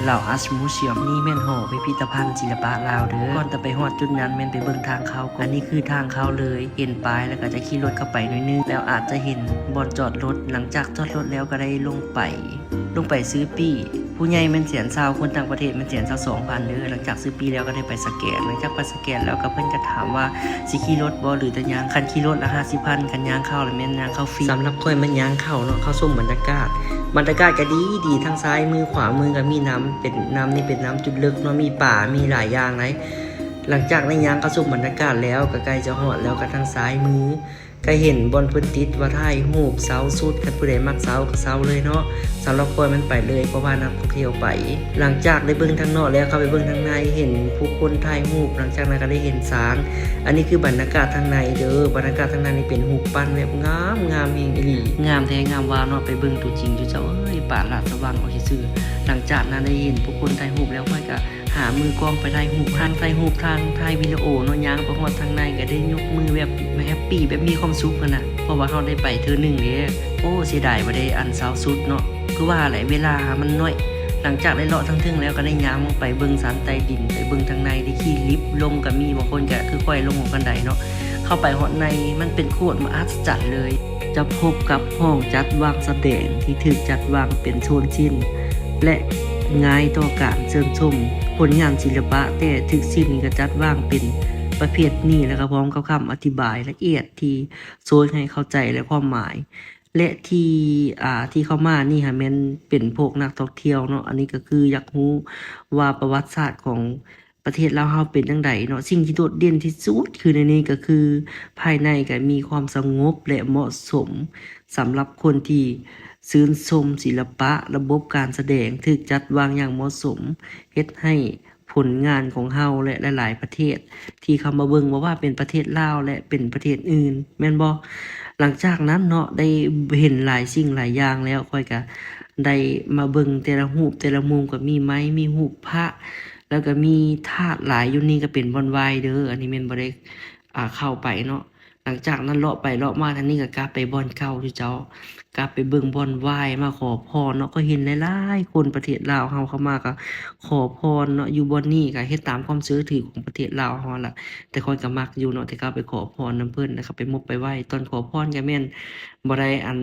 ລາວອາດ Museum ນີ້ແມ່ນຫໍພິພິທະພັນສິລະປະລາວເດີ. ກ່ອນຈະໄປຮອດຈຸດນັ້ນແມ່ນໄປເບິ່ງທາງເຂົ້າກ່ອນ. ອັນນີ້ຄືທາງເຂົ້າເລີຍ, ເຫັນປ້າຍແລ້ວກໍຈະຂີ່ລົດເຂົ້າໄປໜ້ອຍໜຶ່ງ ແລ້ວອາດຈະເຫັນບ່ອນຈອດລົດ. ຫຼັງຈາກຈອດລົດແລ້ວກໍໄດ້ລົງໄປ, ລົງໄປຊື້ປີ້. ຜູ້ໃຫຍ່ແມ່ນແສນຊາວ, ຄົນຕ່າງປະເທດແມ່ນແສນຊາວສອງພັນເດີ. ຫຼັງຈາກຊື້ປີ້ແລ້ວກໍໄດ້ໄປສະແກນ. ຫຼັງຈາກໄປສະແກນແລ້ວກໍເພິ່ນກໍຖາມວ່າ ຊິຂີ່ລົດບໍ່ ຫຼືຈະຍ່າງ? ຄັນຂີ່ລົດລະຫ້າສິບພັນ, ຄັນຍ່າງເຂົ້າລະແມ່ນຍ່າງເຂົ້າຟຣີ. ສຳລັບຂ້ອຍແມ່ນຍ່າງເຂົ້າເນາະ, ເຂົ້າຊົມບັນຍາກາດ. ບັນຍາກາດກໍດີໆ, ທັງຊ້າຍມືຂວາມືກໍມີນ້ຳ, ເປັນ ນ້ຳນີ້ເປັນນ້ຳຈຸດເລິກເນາະ, ມີປາ ມີຫຼາຍຢ່າງຫຼາຍ. ຫຼັງຈາກໄດ້ຍ່າງເຂົ້າຊົມບັນຍາກາດແລ້ວ, ກໍໃກ້ຈະຮອດແລ້ວ, ກໍທາງຊ້າຍມື ກໍເຫັນບ່ອນເພິ່ນຕິດວ່າຖ່າຍຮູບ, ເຊົ່າຊຸດ, ຄັນຜູ້ໃດມັກເຊົ່າກໍເຊົ່າເລີຍເນາະ. ສຳລັບຂ້ອຍມັນໄປເລີຍ ເພາະວ່ານັກທ່ອງທ່ຽວໄປ. ຫຼັງຈາກໄດ້ເບິ່ງທາງນອກແລ້ວ, ເຂົ້າໄປເບິ່ງທາງໃນ, ເຫັນຜູ້ຄົນຖ່າຍຮູບ, ຫຼັງຈາກນັ້ນກໍໄດ້ເຫັນຊ້າງ. ອັນນີ້ຄືບັນຍາກາດທາງໃນເດີ, ບັນຍາກາດທາງໃນນີ້ເປັນຮູບປັ້ນແບບງາມ, ງາມແຮງອີ່ຫຼີ, ງາມແທ້ງາມວ່າເນາະ. ໄປເບິ່ງຕົວຈິງຢູ່ເຈົ້າເອີຍ, ປານລາດສະຫວ່າງເອົາຊື່ໆ. ຫຼັງຈາກນັ້ນໄດ້ເຫັນຜູ້ຄົນຖ່າຍຮູບແລ້ວ, ຂ້ອຍກໍຫາມືກ້ອງໄປຖ່າຍຮູບ, ທັງຖ່າຍຮູບ ທັງຖ່າຍວິດີໂອເນາະ. ຍ່າງໄປຮອດທາງໃນກໍໄດ້ຍົກມືແບບແຮບປີ້, ແບບມີຄວາມສຸກຫັ້ນນະ, ເພາະວ່າເຮົາໄດ້ໄປເທື່ອໜຶ່ງເດ້. ໂອ້ ເສຍດາຍບໍ່ໄດ້ອັນເຊົ່າຊຸດເນາະ. ຄືວ່າແຫຼະ ເວລາມັນໜ້ອຍ. ຫຼັງຈາກໄດ້ເລາະທາງເທິງແລ້ວ ກໍໄດ້ຍ່າງລົງໄປເບິ່ງຊັ້ນໃຕ້ດິນ, ໄປເບິ່ງທາງໃນ, ໄດ້ຂີ່ລິບລົງກໍມີ, ບາງຄົນກໍຄືຂ້ອຍລົງບັນໄດເນາະ. ເຂົ້າໄປຮອດໃນ ມັນເປັນໂຄດມະຫັດສະຈັນເລີຍ. ຈະພົບກັບຫ້ອງຈັດວາງສະແດງທີ່ຖືກຈັດວາງເປັນໂຊນຊິ້ນ ແລະ ງ່າຍຕໍ່ການເຊີນຊົມຜົນງານສິລະປະ, ແຕ່ຖືກຊິ້ນກໍຈັດວາງເປັນປະເພດນີ້ ແລະ ກໍພ້ອມກັບຄຳອະທິບາຍລະອຽດທີ່ຊ່ວຍໃຫ້ເຂົ້າໃຈ ແລະ ຄວາມໝາຍ. ແລະ ທີ່ ອ່າ ທີ່ເຂົ້າມານີ້ຫັ້ນແມ່ນເປັນພວກນັກທ່ອງທ່ຽວເນາະ, ອັນນີ້ກໍຄືຢາກຮູ້ວ່າປະຫວັດສາດຂອງປະເທດລາວເຮົາເປັນຈັ່ງໃດເນາະ. ສິ່ງທີ່ໂດດເດັ່ນທີ່ສຸດຄືໃນນີ້ກໍຄື ພາຍໃນກໍມີຄວາມສະຫງົບ ແລະ ເໝາະສົມສຳລັບຄົນທີ່ຊື່ນຊົມສິລະປະ, ລະບົບການສະແດງຖືກຈັດວາງຢ່າງເໝາະສົມ, ເຮັດໃຫ້ ຜົນງານຂອງເຮົາ ແລະ ຫຼາຍໆປະເທດທີ່ເຂົ້າມາເບິ່ງ, ບໍ່ວ່າເປັນປະເທດລາວ ແລະ ເປັນປະເທດອື່ນ ແມ່ນບໍ່? ຫຼັງຈາກນັ້ນເນາະ ໄດ້ເຫັນຫຼາຍສິ່ງຫຼາຍຢ່າງແລ້ວ, ຂ້ອຍກະໄດ້ມາເບິ່ງແຕ່ລະຮູບແຕ່ລະມຸມ, ກໍມີໄມ້ ມີຮູບພະ ແລ້ວກໍມີທາດຫຼາຍ. ຢູ່ນີ້ກໍເປັນບ່ອນວາຍເດີ, ອັນນີ້ແມ່ນບໍ່ໄດ້ ອ່າ ເຂົ້າໄປເນາະ. ຫຼັງຈາກນັ້ນເລາະໄປເລາະມາທາງນີ້ກໍກັບໄປບ່ອນເກົ່າຢູ່ເຈົ້າ, ກັບໄປເບິ່ງບ່ອນວາຍ ມາຂໍພອນເນາະ. ກໍເຫັນຫຼາຍໆຄົນປະເທດລາວເຮົາເຂົ້າມາກໍຂໍພອນເນາະ, ຢູ່ບ່ອນນີ້ກໍເຮັດຕາມຄວາມເຊື່ອຖືຂອງປະເທດລາວເຮົາຫັ້ນລະ. ແຕ່ຂ້ອຍກໍມັກຢູ່ເນາະ, ແຕ່ເຂົ້າໄປຂໍພອນນຳເພິ່ນ ແລ້ວກໍໄປໝົບໄປໄຫວ້. ຕອນຂໍພອນກໍແມ່ນບໍ່ໄດ້ອັນ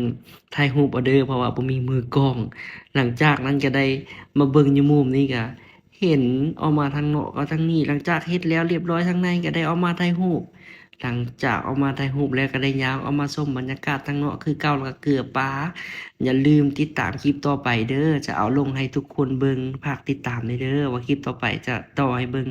ຖ່າຍຮູບເອົາເດີ ເພາະວ່າບໍ່ມີມືກ້ອງ. ຫຼັງຈາກນັ້ນກໍໄດ້ມາເບິ່ງຢູ່ມຸມນີ້ກໍ ເຫັນອອກມາທາງນອກກັບທາງນີ້. ຫຼັງຈາກເຮັດແລ້ວລຽບຮ້ອຍທາງໃນ ກໍໄດ້ອອກມາຖ່າຍຮູບ. ຫຼັງຈາກອອກມາຖ່າຍຮູບແລ້ວ ກໍໄດ້ຍ່າງອອກມາຊົມບັນຍາກາດທາງນອກຄືເກົ່າ ແລ້ວກໍເກືອປາ. ຢ່າລືມຕິດຕາມຄລິບຕໍ່ໄປເດີ, ຈະເອົາລົງໃຫ້ທຸກຄົນເບິ່ງ. ຝາກຕິດຕາມແດ່ເດີ ວ່າຄລິບຕໍ່ໄປຈະຕໍ່ໃຫ້ເບິ່ງ.